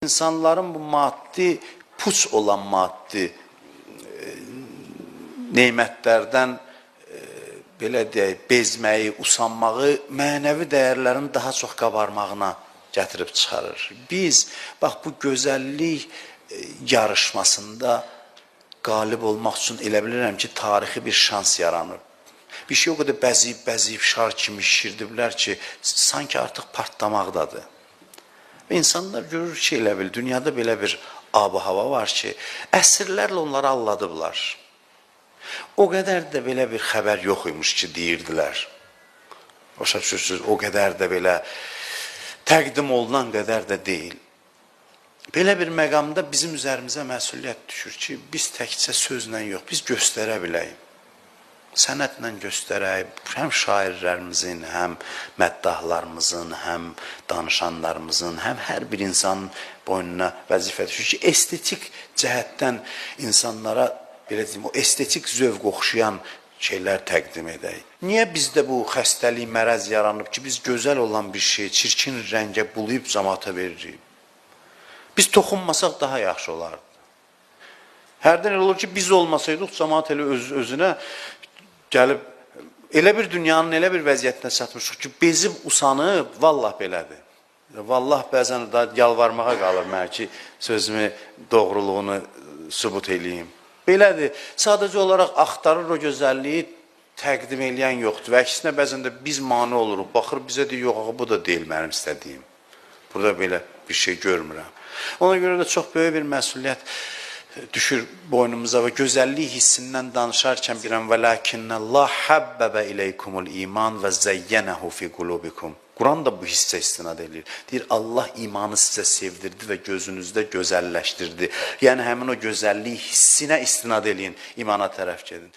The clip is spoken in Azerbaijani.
İnsanların bu maddi, puç olan maddi nemətlərdən belə deyək, bezməyi, usanmağı mənəvi dəyərlərin daha çox qabarmağına gətirib çıxarır. Biz bax bu gözəllik yarışmasında qalib olmaq üçün elə bilirəm ki, tarixi bir şans yaranır. Bir şey o qədər bəziyib, bəziyib şar kimi şişirdiblər ki, sanki artıq partlamaqdadır. Və insanlar görür ki, elə bil dünyada belə bir ab-hava var ki, əsrlərlə onları aldadıblar. O qədər də belə bir xəbər yox imiş ki, deyirdilər. Başa düşürsünüz, o qədər də belə təqdim olunan qədər də deyil. Belə bir məqamda bizim üzərimizə məsuliyyət düşür ki, biz təkcə sözlə yox, biz göstərə biləyik. Sənətlə göstərək, həm şairlərimizin, həm məddahlarımızın, həm danışanlarımızın, həm hər bir insanın boynuna vəzifə düşür ki, estetik cəhətdən insanlara belə deyim, o estetik zövq oxşayan şeylər təqdim edək. Niyə bizdə bu xəstəlik, mərəz yaranıb ki, biz gözəl olan bir şeyi çirkin rəngə bulayıb camaata veririk? Biz toxunmasaq daha yaxşı olardı. Hərdən elə olur ki, biz olmasaydıq, camaat elə öz özünə gəlib elə bir dünyanın elə bir vəziyyətinə çatmışıq ki, bezib usanıb, vallah belədir. Vallah bəzən da yalvarmağa qalır mənə ki, sözümü doğruluğunu sübut eləyim. Belədir. Sadəcə olaraq axtarır o gözəlliyi təqdim eləyən yoxdur. Və əksinə bəzən də biz mane oluruq. Baxır bizə deyir, yox, ağa, bu da deyil mənim istədiyim. Burada belə bir şey görmürəm. Ona görə də çox böyük bir məsuliyyət düşür boynumuza və gözəllik hissindən danışarkən bilirəm və lakinnallah habbaba ileykumul iman və zəyyənəhu fi qulubikum. Quran da bu hissə istinad eləyir. Deyir Allah imanı sizə sevdirdi və gözünüzdə gözəlləşdirdi. Yəni həmin o gözəllik hissinə istinad eləyin, imana tərəf gedin.